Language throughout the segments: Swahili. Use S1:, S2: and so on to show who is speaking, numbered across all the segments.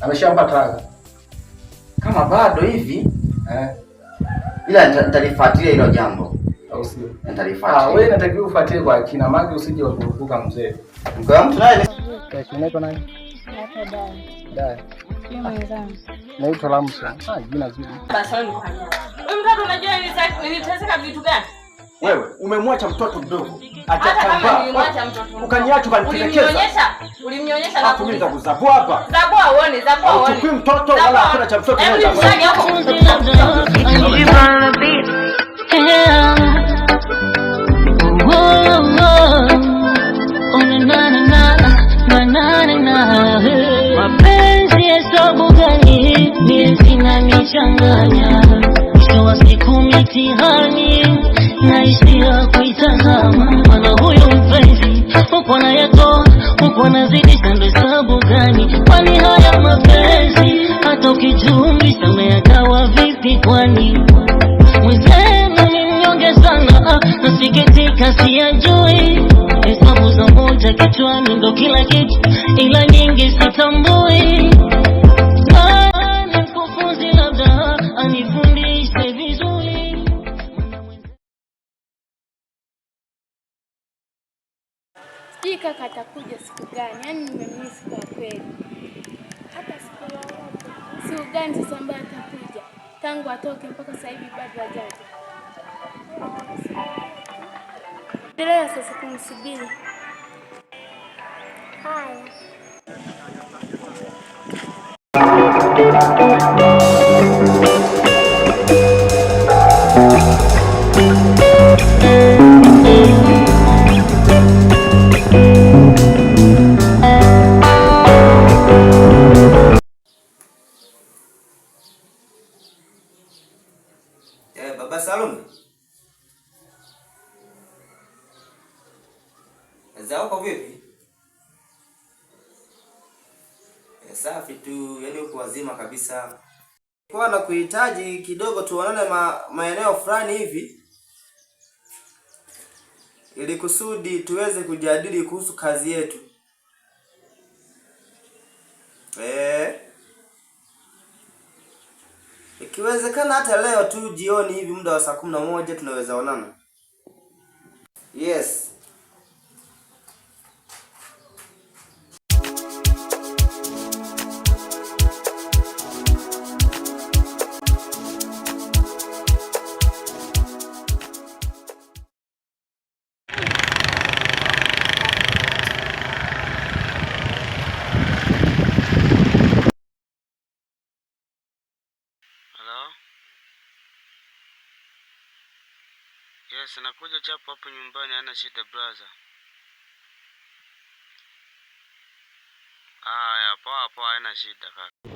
S1: Ameshampa talaka.
S2: Kama bado hivi
S1: Eh,
S2: ila nitalifuatilia hilo jambo.
S1: Au sio?
S2: Nitalifuatilia.
S1: Ah, wewe inatakiwa ufuatilie kwa kina, maana usije ukurupuka mzee.
S2: Mke wa mtu naye ni
S1: Unaitwa nani?
S3: Naitwa Dai.
S1: Dai.
S3: Mimi mwenzangu.
S1: Naitwa Lamsa. Ah, jina zuri.
S4: Basi wewe ni kwa nini? Wewe mtoto unajua niliteseka vitu gani?
S5: Wewe umemwacha mtoto mdogo
S4: Hata kama
S5: atatambaa,
S4: nilimwacha mtoto mdogo.
S5: ukaniacha ukanitelekeza.
S4: Ulimnyonyesha, ulimnyonyesha na
S5: Alafu mimi nitakuzabua hapa.
S4: Zabua uone, zabua uone.
S5: Hauchukui mtoto wala hakuna cha mtoto.
S4: Hebu
S5: wewe.
S4: msage hapo.
S6: Mapenzi hesabu gani? Miezi inanichanganya, mwisho wa siku mitihani, naishia kuitazama. Mana huyu mpenzi huko anayatoa huko anazidisha, ndo hesabu gani? Kwani haya mapenzi hata ukijumlisha umeyagawa vipi? Kwani mwenzenu ni mnyonge sana, ah, nasikitika, siyajui hesabu za moja kichwani ndo kila kitu, ila nyingi sitambui. Nani mkufunzi labda anifundishe vizuri.
S3: Sijui kaka atakuja siku gani, yaani nimemiss kwa kweli. Hata siku yoyote. Siku gani sasa ambayo atakuja? Tangu atoke mpaka sasa hivi bado hajaja. Endelea sasa kumsubiri. Haya.
S2: Eh, Baba Salome. Za huko vipi? Eh, safi tu, yaani uko wazima kabisa. Kwa na kuhitaji kidogo tuonane maeneo fulani hivi ili kusudi tuweze kujadili kuhusu kazi yetu. Eh. Ikiwezekana hata leo tu jioni hivi muda wa saa 11 tunaweza onana. Yes.
S7: Hello? Yes, nakuja chapo hapo nyumbani, hana shida brother. Haya, poa poa, haina shida kaka.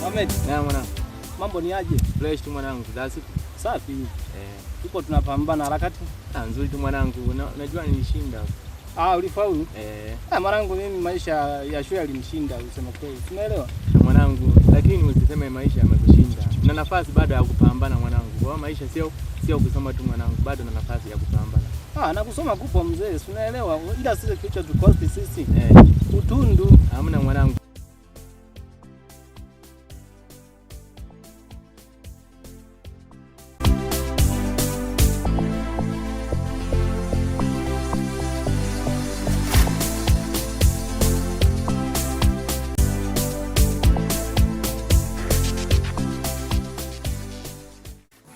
S8: Ahmed,
S9: Na mwanangu,
S8: mambo ni aje?
S9: Fresh tu mwanangu, za siku.
S8: Safi.
S9: Eh,
S8: Tuko tunapambana harakati.
S9: ah, nzuri tu mwanangu. Unajua nilishinda.
S8: Ah, ulifaulu?
S9: Eh,
S8: Ah, mwanangu mimi maisha ya shule yalinishinda kusema kweli. Tunaelewa?
S9: mwanangu, lakini usiseme maisha yamekushinda. Na nafasi bado ya kupambana mwanangu. Kwa hiyo maisha sio kusoma tu mwanangu, bado na nafasi ya kupambana.
S8: Ah, na kusoma kupo mzee, si unaelewa? Ila sisi kilicho tukosti sisi
S9: Eh,
S8: utundu.
S9: hamna mwanangu.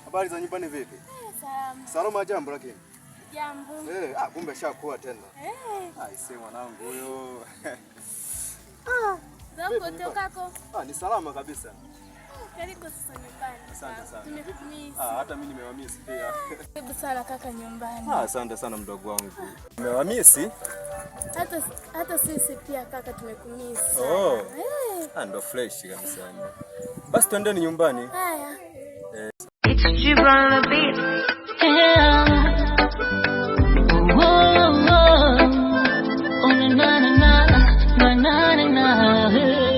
S5: Habari za nyumbani vipi?
S3: Salama.
S5: Salama, jambo lakini.
S3: Jambo.
S5: Eh, ah, kumbe shakuwa tena.
S3: Eh,
S5: Ah, ise mwanangu huyo.
S3: zako tokako.
S5: Ah, ni salama kabisa.
S3: Karibu sasa nyumbani.
S5: Asante sana.
S3: Tumekumiss.
S5: Ah, hata mimi nimewamisi pia.
S3: Karibu sana kaka nyumbani.
S5: Ah, asante sana mdogo wangu. Nimewamisi?
S3: Hata sisi pia kaka tumekumiss.
S5: Oh.
S3: Eh.
S5: Ah, ndo fresh kabisa yani. Basi twendeni nyumbani.
S3: Haya.
S4: It's Gibran on the beat.
S6: Yeah. Oh, oh, oh, na na na na na na na.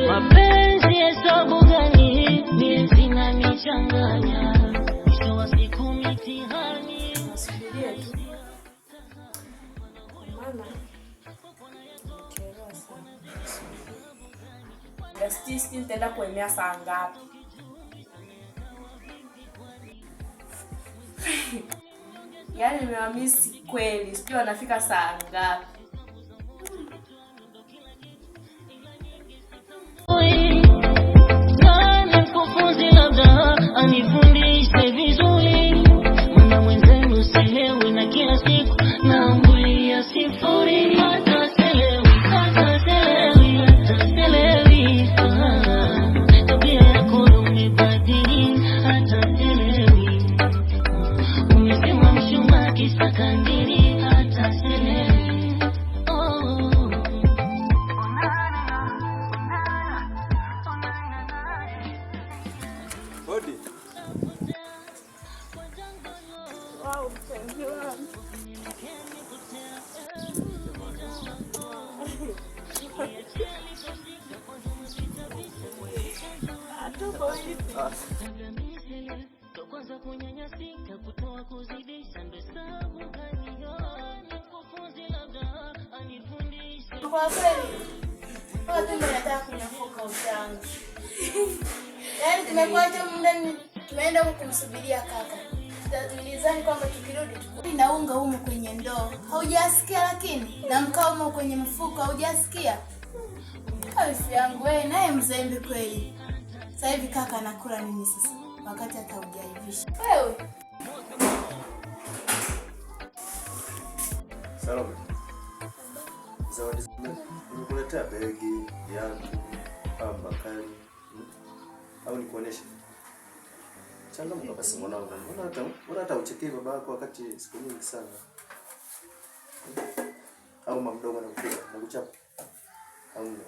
S6: Mapenzi hesabu gani? Mie zinanichanganya. Mwisho wa siku mitihani.
S10: Nasubiria tu. Maana nimechelewa sana. Na sijui nitaenda kuemea saa ngapi. Yaani nimewamisi kweli, sijui wanafika saa ngapi.
S6: Nani mkufunzi labda anifundishe vizuri, maana mwenzenu sielewi na kila siku naambulia sifuri. Hata sielewi, hata sielewi, hata sielewi. Ah, tabia yako umebadili, hata sielewi. Umesema mshumaa kisa kandili, hata sielewi. Oh.
S5: Hodi.
S3: Wow, mpenzi wangu. Tupo hivi.
S6: Kwanza kunyanyasika, kutoa kuzidisha, ndo hesabu gani? Ni mkufunzi labda anifundishe.
S3: Kwa kweli, kwa tumbo nataka kunyafuka utangu. Yaani tumekuwa tu muda tumeenda huko kumsubiria kaka. Tulizani kwamba tukirudi tuko na unga humo kwenye ndoo. Haujasikia lakini na mkaa humo kwenye mfuko haujasikia? Wifi yangu wewe naye mzembe kweli. Sasa hivi kaka anakula nini sasa wakati hata hujaivisha? Wewe
S5: Salome. Zawadi nimekuletea begi, viatu, pamba kali. Au nikuoneshe? Changamka basi mwanangu. Mbona hata uchekei babako wakati siku nyingi sana? Au mama mdogo anakupiga, anakuchapa? Au no?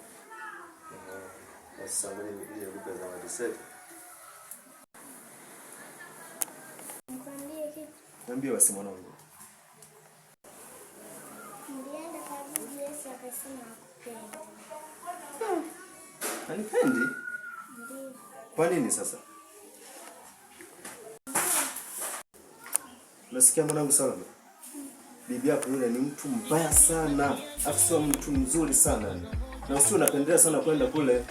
S5: Sasa ngoja nije nikupe zawadi sasa.
S11: Nikwambie kitu.
S5: Niambie basi mwanangu.
S11: Nilienda kwa bibi Yesu akasema hakupenda.
S5: Hanipendi?
S11: Ndiyo.
S5: Kwa nini sasa? Nasikia mwanangu Salome. Bibi yako yule ni mtu mbaya sana. Afu sio mtu mzuri sana. Na usio unapendelea sana kwenda kule.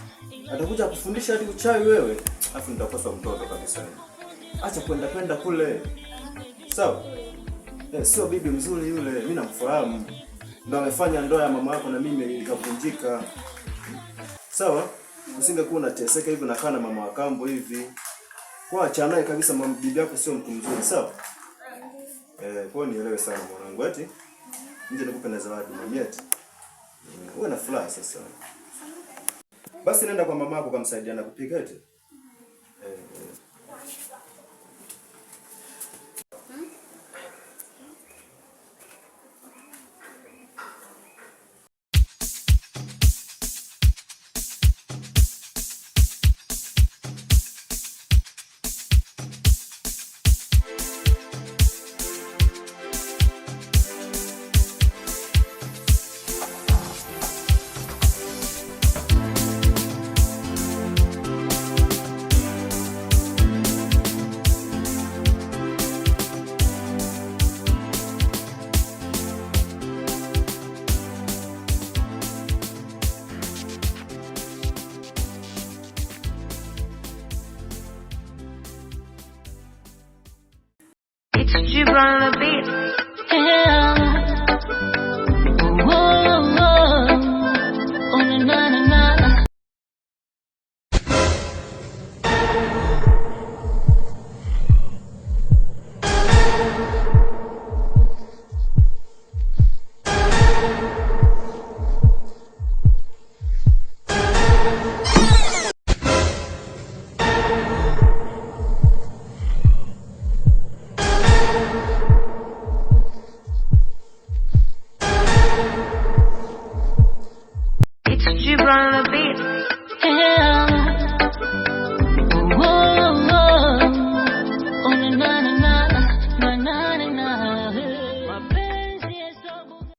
S5: Atakuja kufundisha hadi uchawi wewe. Afu nitakosa mtoto kabisa. Acha kwenda kule. Sawa? Sio bibi mzuri yule, mimi namfahamu. Ndio amefanya ndoa ya mama yako na mimi ikavunjika. Sawa? Usingekuwa unateseka hivi nakaa na mama wa kambo hivi. Kwa acha naye kabisa, bibi yako sio mtu mzuri, sawa? Kwa nielewe sana mwanangu eti. Nje nikupe na zawadi mami eti. Uwe na furaha sasa. Basi nenda kwa mama yako kumsaidia na kupika eti.
S4: It's Gibran on the beat.
S6: Yeah. Oh, oh, oh, na na na na.
S4: It's Gibran on the beat.